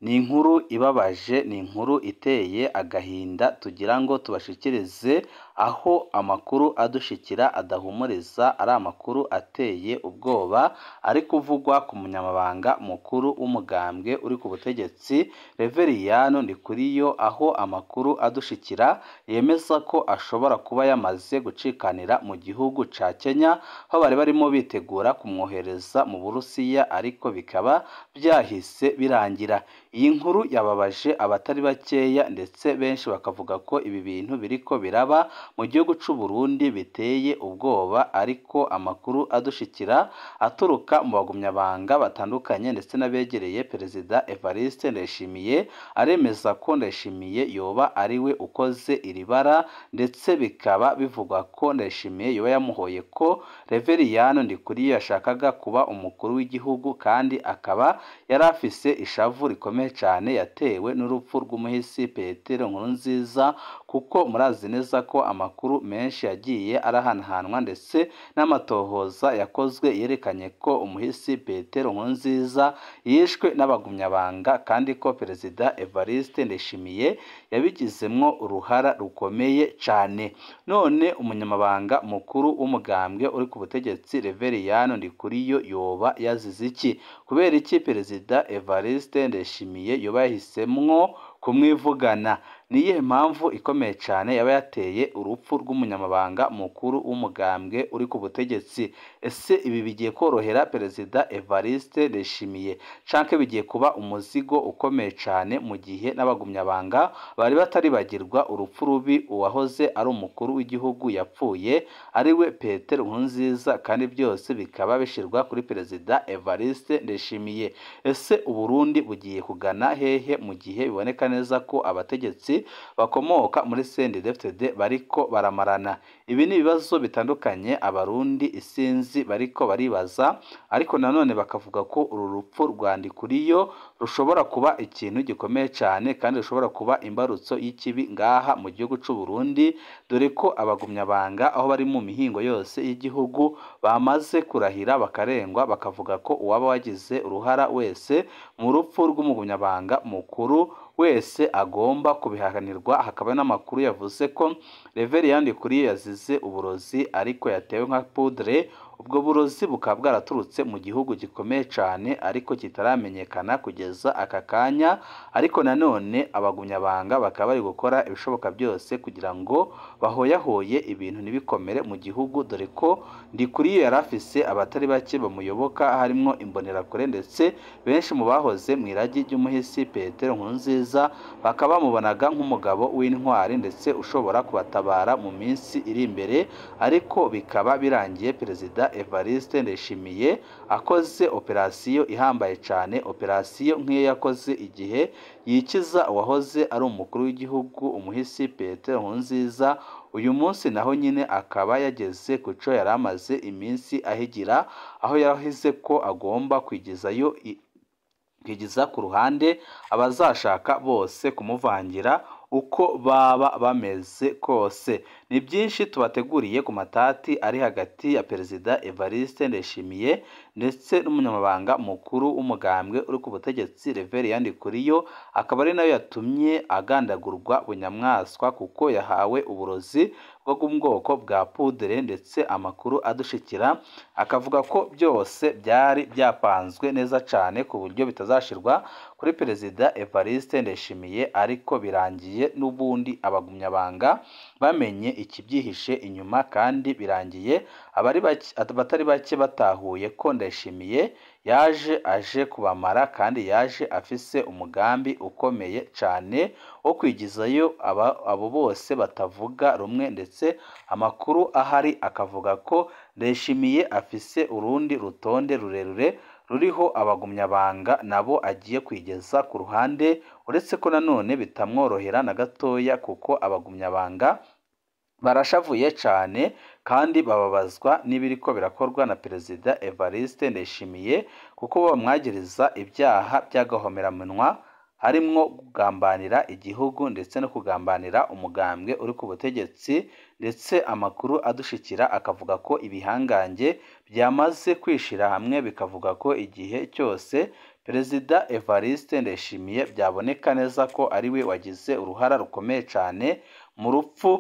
Ni inkuru ibabaje, ni inkuru iteye agahinda tugira ngo tubashikirize, aho amakuru adushikira adahumuriza, ari amakuru ateye ubwoba ari kuvugwa ku munyamabanga mukuru w'umugambwe uri ku butegetsi Reveriyano Ndikuriyo, aho amakuru adushikira yemeza ko ashobora kuba yamaze gucikanira mu gihugu ca Kenya, aho bari barimo bitegura kumwohereza mu Burusiya, ariko bikaba byahise birangira. Iyi nkuru yababaje abatari bakeya, ndetse benshi bakavuga ko ibi bintu biriko biraba mu gihugu c'u Burundi biteye ubwoba, ariko amakuru adushikira aturuka mu bagumyabanga batandukanye ndetse n'abegereye Perezida Evariste Ndayishimiye aremeza ko Ndayishimiye yoba ariwe ukoze iri bara, ndetse bikaba bivugwa ko Ndayishimiye yoba yamuhoye ko Reveriyano Ndikuriyo yashakaga kuba umukuru w'igihugu, kandi akaba yari afise ishavu rikomeye cyane yatewe n'urupfu rw'umuhisi Petero Nkurunziza, kuko murazi neza ko amakuru menshi yagiye arahanahanwa ndetse n'amatohoza yakozwe yerekanye ko umuhisi Petero Nkurunziza yishwe n'abagumyabanga, kandi ko Perezida Evariste Ndayishimiye yabigizemwo uruhara rukomeye cyane. None umunyamabanga mukuru w'umugambwe uri ku butegetsi Reveriyano Ndikuriyo yoba yazize iki? Kubera iki Perezida Evariste Ndayishimiye yoba yahisemwo kumwivugana? Ni iyihe mpamvu ikomeye cyane yaba yateye urupfu rw'umunyamabanga mukuru w'umugambwe uri ku butegetsi? Ese ibi bigiye korohera Perezida Evariste Ndayishimiye, canke bigiye kuba umuzigo ukomeye cyane mu gihe n'abagumyabanga bari bataribagirwa urupfu rubi uwahoze ari umukuru w'igihugu yapfuye ariwe Petero Nkurunziza, kandi byose bikaba bishirwa kuri Perezida Evariste Ndayishimiye. Ese Uburundi bugiye kugana hehe mu gihe biboneka neza ko abategetsi bakomoka muri CNDD-FDD bariko baramarana? Ibi ni ibibazo bitandukanye abarundi isinzi bariko baribaza, ariko nanone bakavuga ko uru rupfu rwa Ndikuriyo rushobora kuba ikintu gikomeye cyane, kandi rushobora kuba imbarutso y'ikibi ngaha mu gihugu c'u Burundi, dore ko abagumyabanga aho bari mu mihingo yose y'igihugu bamaze kurahira bakarengwa, bakavuga ko uwaba wagize uruhara wese mu rupfu rw'umugumyabanga mukuru wese agomba kubihakanirwa. Hakaba n'amakuru yavuze ko Reveriyano Ndikuriyo yazize uburozi ariko yatewe nka poudre, ubwo burozi bukaba bwaraturutse mu gihugu gikomeye cyane ariko kitaramenyekana kugeza aka kanya. Ariko nanone abagumyabanga bakaba bari gukora ibishoboka byose kugira ngo bahoyahoye ibintu ntibikomere mu gihugu, dore ko Ndikuriyo yari afise abatari bake bamuyoboka, harimwo imbonerakure ndetse benshi mu bahoze mu iragi ry'umuhisi Petero Nkurunziza bakaba bamubonaga nk'umugabo w'intwari ndetse ushobora kubatabara mu minsi iri imbere. Ariko bikaba birangiye Perezida Evariste Ndayishimiye akoze operasiyo ihambaye cyane, operasiyo nk'iyo yakoze igihe yikiza uwahoze ari umukuru w'igihugu umuhisi Petero Nkurunziza. Uyu munsi naho nyine akaba yageze ku cyo yari amaze iminsi ahigira, aho yahize ko agomba kwigizayo kwigiza ku ruhande abazashaka bose kumuvangira uko baba bameze kose. Ni byinshi tubateguriye ku matati ari hagati ya Perezida Evariste Ndayishimiye ndetse n'umunyamabanga mukuru w'umugambwe uri ku butegetsi Reveriyano Ndikuriyo, akaba ari nayo yatumye agandagurwa bunyamwaswa kuko yahawe uburozi bwo mu bwoko bwa poudre, ndetse amakuru adushikira akavuga ko byose byari byapanzwe neza cyane ku buryo bitazashirwa kuri Perezida Evariste Ndayishimiye, ariko birangiye n'ubundi abagumyabanga bamenye ikibyihishe inyuma, kandi birangiye abatari bake batahuye ko Ndayishimiye yaje aje kubamara, kandi yaje afise umugambi ukomeye cyane wo kwigizayo abo bose batavuga rumwe, ndetse amakuru ahari akavuga ko Ndayishimiye afise urundi rutonde rurerure ruriho abagumyabanga nabo agiye kwigeza ku ruhande, uretse ko nanone bitamworohera na gatoya kuko abagumyabanga barashavuye cyane kandi bababazwa n'ibiriko birakorwa na Perezida Evariste Ndayishimiye, kuko bamwagiriza ibyaha by'agahomeраmunwa harimwo kugambanira igihugu ndetse no kugambanira umugambwe uri ku butegetsi, ndetse amakuru adushikira akavuga ko ibihangange byamaze kwishira hamwe bikavuga ko igihe cyose Perezida Evariste Ndayishimiye byaboneka neza ko ari we wagize uruhara rukomeye cyane mu rupfu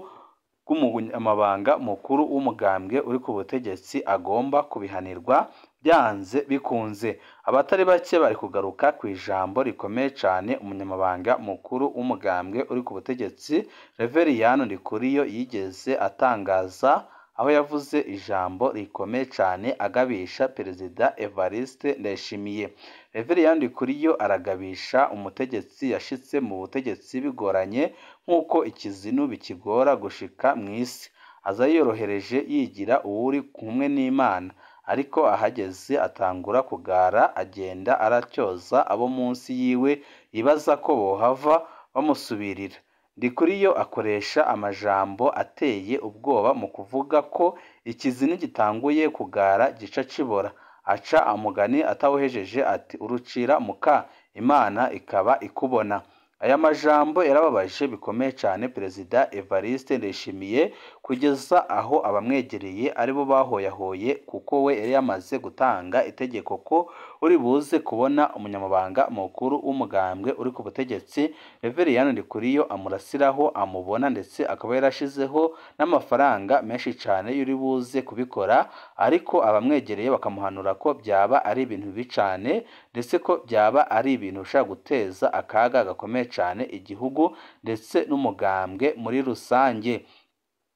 rw'umunyamabanga mukuru w'umugambwe uri ku butegetsi, agomba kubihanirwa byanze bikunze. Abatari bake bari kugaruka ku ijambo rikomeye cyane umunyamabanga mukuru w'umugambwe uri ku butegetsi Reveriyani Ndikuriyo yigeze atangaza, aho yavuze ijambo rikomeye cyane agabisha Perezida Evariste Ndayishimiye. Reveriyani Ndikuriyo aragabisha umutegetsi yashitse mu butegetsi bigoranye nk'uko ikizinu bikigora gushika mu isi, aza yiyorohereje yigira uwuri kumwe n'Imana, ariko ahageze atangura kugara, agenda aratyoza abo munsi yiwe yibaza ko bohava bamusubirira. Ndikuriyo akoresha amajambo ateye ubwoba mu kuvuga ko ikizinu gitanguye kugara gica kibora, aca umugani atawuhejeje ati urucira muka Imana ikaba ikubona. Aya majambo yarababaje bikomeye cyane Perezida Evariste Ndayishimiye, kugeza aho abamwegereye aribo bahoyahoye, kuko we yari yamaze gutanga itegeko ko uri buze kubona umunyamabanga mukuru w'umugambwe uri ku butegetsi Reveriyani Ndikuriyo amurasiraho amubona, ndetse akaba yarashizeho n'amafaranga menshi cyane y'uri buze kubikora, ariko abamwegereye bakamuhanura ko byaba ari ibintu bibi cyane, ndetse ko byaba ari ibintu bishobora guteza akaga gakomeye cyane igihugu ndetse n'umugambwe muri rusange.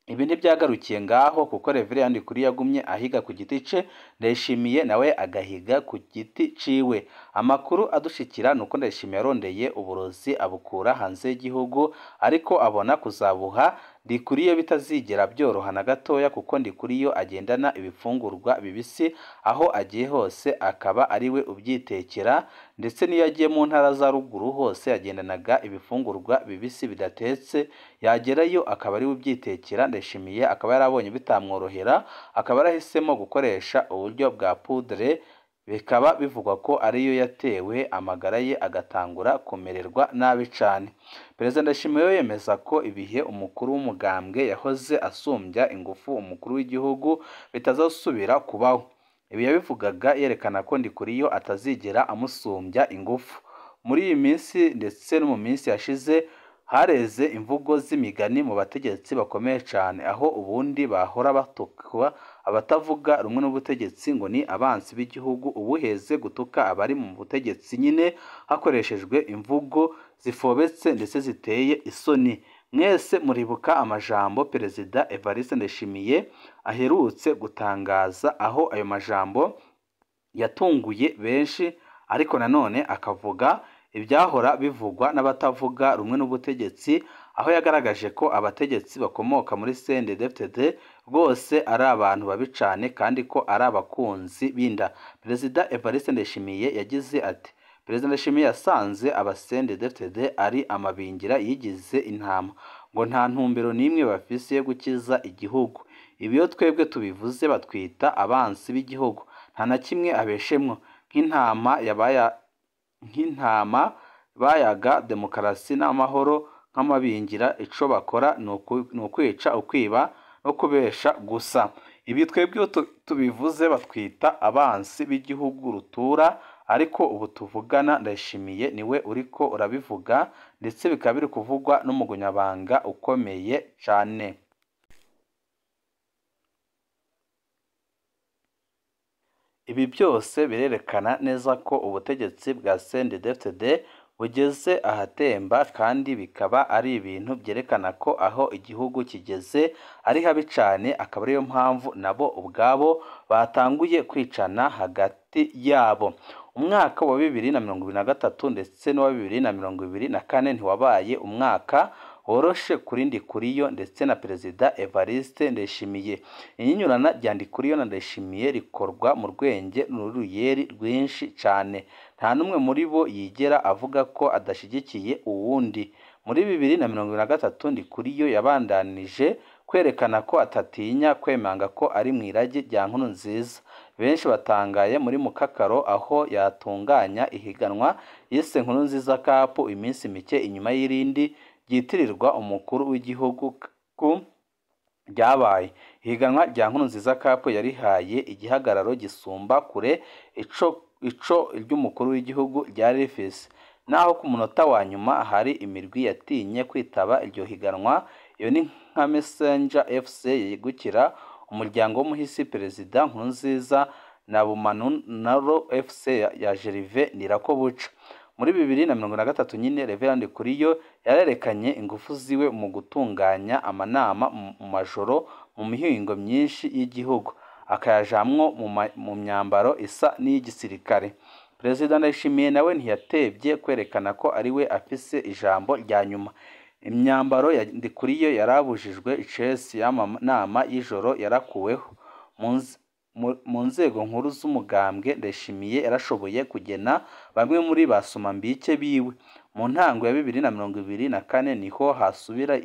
Ibi ntibyagarukiye ngaho, kuko Reveriyani Ndikuriyo yagumye ahiga ku giti ce, Ndayishimiye nawe agahiga ku giti ciwe. Amakuru adushikira ni uko Ndayishimiye yarondeye uburozi abukura hanze y'igihugu, ariko abona kuzabuha Ndikuriyo bitazigera byoroha na gatoya, kuko Ndikuriyo agendana ibifungurwa bibisi aho agiye hose, akaba ari we ubyitekera, ndetse n'iyo agiye mu ntara za ruguru hose yagendanaga ibifungurwa bibisi bidatetse, yagerayo akaba ari we ubyitekera. Ndayishimiye akaba yarabonye bitamworohera, akaba yarahisemo gukoresha uburyo bwa pudre, bikaba bivugwa ko ariyo yatewe amagara ye agatangura kumererwa nabi cyane. Perezida Ndayishimiye we yemeza ko ibihe umukuru w'umugambwe yahoze asumbya ingufu umukuru w'igihugu bitazasubira kubaho. Ibi yabivugaga yerekana ko Ndikuriyo atazigera amusumbya ingufu. Muri iyi minsi ndetse no mu minsi yashize hareze imvugo z'imigani mu bategetsi bakomeye cyane, aho ubundi bahora batukwa abatavuga rumwe n'ubutegetsi ngo ni abansi b'igihugu, ubuheze gutuka abari mu butegetsi nyine hakoreshejwe imvugo zifobetse ndetse ziteye isoni. Mwese muribuka amajambo Perezida Evariste Ndayishimiye aherutse gutangaza, aho ayo majambo yatunguye benshi, ariko nanone akavuga ibyahora bivugwa n'abatavuga rumwe n'ubutegetsi, aho yagaragaje ko abategetsi bakomoka muri CNDD-FDD rwose ari abantu babi cyane kandi ko ari abakunzi b'inda. Perezida Evariste Ndayishimiye yagize ati Perezida Ndayishimiye yasanze aba CNDD-FDD ari amabingira yigize intama, ngo nta ntumbero n'imwe bafise yo gukiza igihugu. Ibi iyo twebwe tubivuze batwita abansi b'igihugu, nta na kimwe abeshemwo, nk'intama bayaga demokarasi n'amahoro nk'amabingira, ico bakora ni ukwica, ukwiba no kubesha gusa. Ibi twebwe iyo tubivuze batwita abansi b'igihugu rutura, ariko ubu tuvugana Ndayishimiye niwe uriko urabivuga, ndetse bikaba biri kuvugwa n'umugunyabanga ukomeye cyane. Ibi byose birerekana neza ko ubutegetsi bwa CNDD-FDD bugeze ahatemba, kandi bikaba ari ibintu byerekana ko aho igihugu kigeze ari habi cyane, akaba ariyo mpamvu nabo ubwabo batanguye kwicana hagati yabo. Umwaka wa 2023 ndetse n'uwa 2024 ntiwabaye umwaka woroshe kuri Ndikuriyo ndetse na Perezida Evariste Ndayishimiye. Inyinyurana rya Ndikuriyo na Ndayishimiye rikorwa mu rwenge n'uruyeri rwinshi cyane, nta n'umwe muri bo yigera avuga ko adashyigikiye uwundi. Muri 2023 Ndikuriyo yabandanije kwerekana ko atatinya kwemanga ko ari mu irage rya Nkurunziza. Benshi batangaye muri Mukakaro aho yatunganya ihiganwa yise Nkurunziza Cup iminsi mike inyuma y'irindi ryitirirwa umukuru w'igihugu ku ryabaye. Ihiganwa rya Nkurunziza Cup yarihaye igihagararo gisumba kure ico ry'umukuru w'igihugu ryari rifise. Naho ku munota wa nyuma hari imirwi yatinye kwitaba iryo higanwa, iyo ni nka Messenger FC yegukira umuryango w'umuhisi Perezida Nkurunziza na Bumanunaro FC ya Gervais Ndirakobuca. Muri 2023 nyine Reverend Ndikuriyo yarerekanye ingufu ziwe mu gutunganya amanama mu majoro mu mihingo myinshi y'igihugu, akayajamwo mu myambaro isa n'iy'igisirikare. Perezida Ndayishimiye nawe ntiyatebye kwerekana ko ari we afise ijambo rya nyuma. Imyambaro ya Ndikuriyo yarabujijwe icesi y'amanama y'ijoro yarakuweho. Mu nzego nkuru z'umugambwe Ndayishimiye yarashoboye kugena bamwe muri ba somambike biwe. Mu ntango ya 2024 niho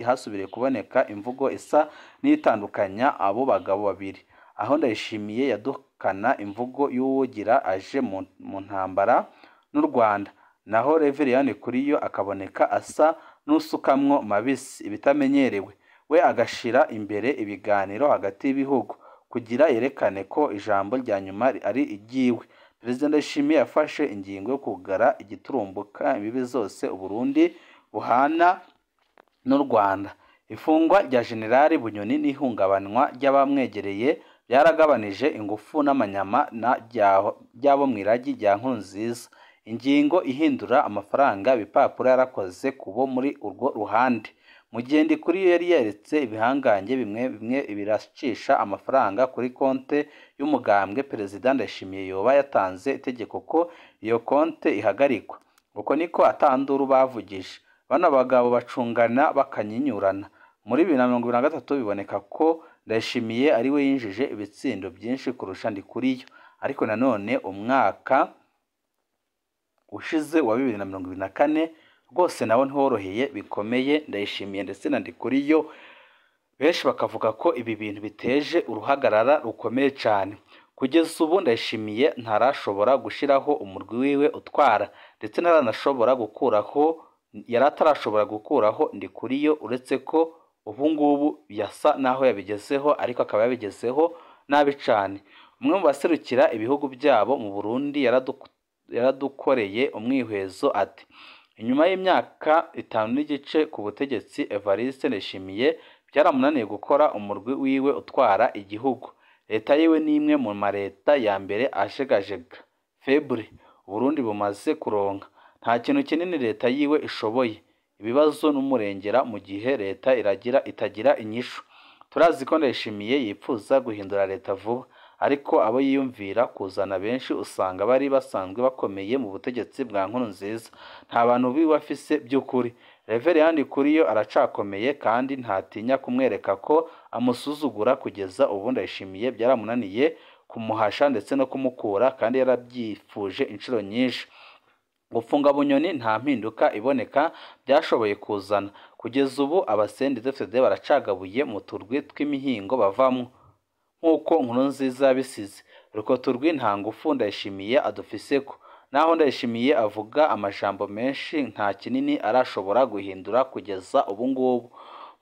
hasubiriye kuboneka imvugo isa n'itandukanya abo bagabo babiri, aho Ndayishimiye yadukana imvugo y'uwugira aje mu ntambara n'u Rwanda, naho Reverend Ndikuriyo akaboneka asa n'usukamwo mabisi ibitamenyerewe, we agashira imbere ibiganiro hagati y'ibihugu kugira yerekane ko ijambo rya nyuma ari iryiwe. Perezida Ndayishimiye yafashe ingingo yo kugara igiturumbuka imbibi zose Uburundi buhana n'u Rwanda. Ifungwa rya Generali Bunyoni n'ihungabanwa ry'abamwegereye byaragabanije ingufu n'amanyama ry'abo mw'iragi rya Nkurunziza. Ingingo ihindura amafaranga ibipapuro yarakoze kubo muri urwo ruhande. Mu gihe Ndikuriyo yari yeretse ibihangange bimwe bimwe biracisha amafaranga kuri konte y'umugambwe, Perezida Ndayishimiye yoba yatanze itegeko ko iyo konte ihagarikwa. Uko niko atanduru bavugije. Bano bagabo bacungana bakanyinyurana. Muri 2023 biboneka ko Ndayishimiye ari we yinjije ibitsindo byinshi kurusha Ndikuriyo, ariko nanone umwaka ushize wa 2024 rwose nawo ntiworoheye bikomeye Ndayishimiye ndetse na Ndikuriyo. Benshi bakavuga ko ibi bintu biteje uruhagarara rukomeye cyane. Kugeza ubu Ndayishimiye ntarashobora gushiraho umurwi wiwe utwara, ndetse ntaranashobora gukuraho yaratarashobora gukuraho Ndikuriyo, uretse ko ubu ngubu yasa naho yabigezeho, ariko akaba yabigezeho nabi cyane. Umwe mu baserukira ibihugu byabo mu Burundi yaradukoreye umwihwezo ati: inyuma y'imyaka 5 n'igice ku butegetsi, Evariste Ndayishimiye byaramunaniye gukora umurwi wiwe utwara igihugu. Leta yiwe ni imwe mu mareta ya mbere ashegajega febre Burundi bumaze kuronka. Nta kintu kinini leta yiwe ishoboye, ibibazo n'umurengera mu gihe leta itagira inyishu. Turazi ko Ndayishimiye yipfuza guhindura leta vuba, ariko abo yiyumvira kuzana benshi usanga bari basanzwe bakomeye mu butegetsi bwa Nkurunziza. Nta bantu biwe afise by'ukuri. Reverend Ndikuriyo aracakomeye kandi ntatinya kumwereka ko amusuzugura. Kugeza ubu Ndayishimiye byaramunaniye kumuhasha ndetse no kumukura, kandi yarabyifuje inshuro nyinshi. Gufunga Bunyoni nta mpinduka iboneka byashoboye kuzana. Kugeza ubu abaCNDD-FDD baracagabuye mu turwi tw'imihingo bavamwo nk'uko Nkurunziza yabisize. Urwo turwi nta ngufu Ndayishimiye adufiseko. Naho Ndayishimiye avuga amajambo menshi, nta kinini arashobora guhindura kugeza ubu ngubu.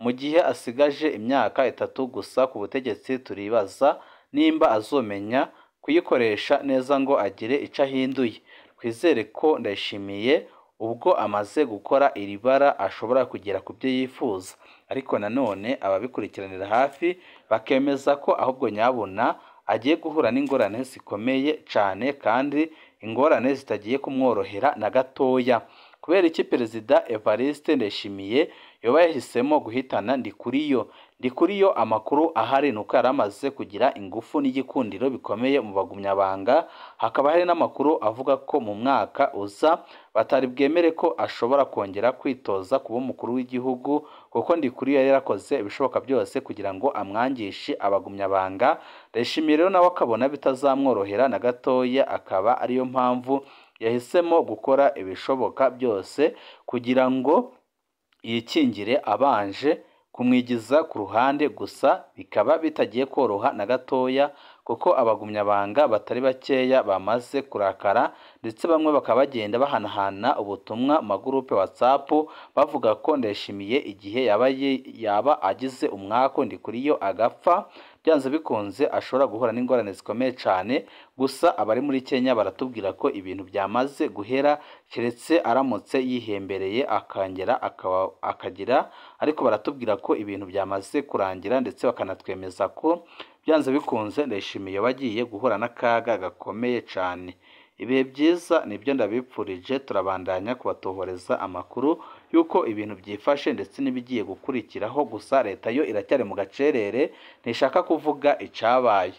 Mu gihe asigaje imyaka 3 gusa ku butegetsi, turibaza nimba azomenya kuyikoresha neza ngo agire ico ahinduye. Twizere ko Ndayishimiye ubwo amaze gukora iri bara ashobora kugera ku byo yifuza, ariko nanone ababikurikiranira hafi bakemeza ko ahubwo nyabuna agiye guhura n'ingorane zikomeye cyane, kandi ingorane zitagiye kumworohera na gatoya. Kubera iki Perezida Evariste Ndayishimiye yoba yahisemo guhitana Ndikuriyo? Ndikuriyo amakuru ahari nuko yari amaze kugira ingufu n'igikundiro bikomeye mu bagumyabanga, hakaba hari n'amakuru avuga ko mu mwaka uza batari bwemere ko ashobora kongera kwitoza kuba umukuru w'igihugu, kuko Ndikuriyo yari yarakoze ibishoboka byose kugira ngo amwangishe abagumyabanga. Ndayishimiye rero nawe akabona bitazamworohera na gatoya, akaba ariyo mpamvu yahisemo gukora ibishoboka byose kugira ngo yikingire abanje kumwigiza ku ruhande. Gusa bikaba bitagiye koroha na gatoya, kuko abagumyabanga batari bakeya bamaze kurakara, ndetse bamwe bakaba bagenda bahanahana ubutumwa mu magurupe WhatsApp bavuga ko Ndayishimiye igihe yaba agize umwako Ndikuriyo agapfa, byanze bikunze ashobora guhura n'ingorane zikomeye cyane. Gusa abari muri Kenya baratubwira ko ibintu byamaze guhera, keretse aramutse yihembereye akongera akagira, ariko baratubwira ko ibintu byamaze kurangira, ndetse bakanatwemeza ko byanze bikunze Ndayishimiye bagiye guhura n'akaga gakomeye cyane. Ibihe byiza nibyo ndabipfurije, turabandanya kubatohoreza amakuru y'uko ibintu byifashe ndetse n'ibigiye gukurikiraho. Gusa leta yo iracyari mu gacerere, ntishaka kuvuga icyabaye.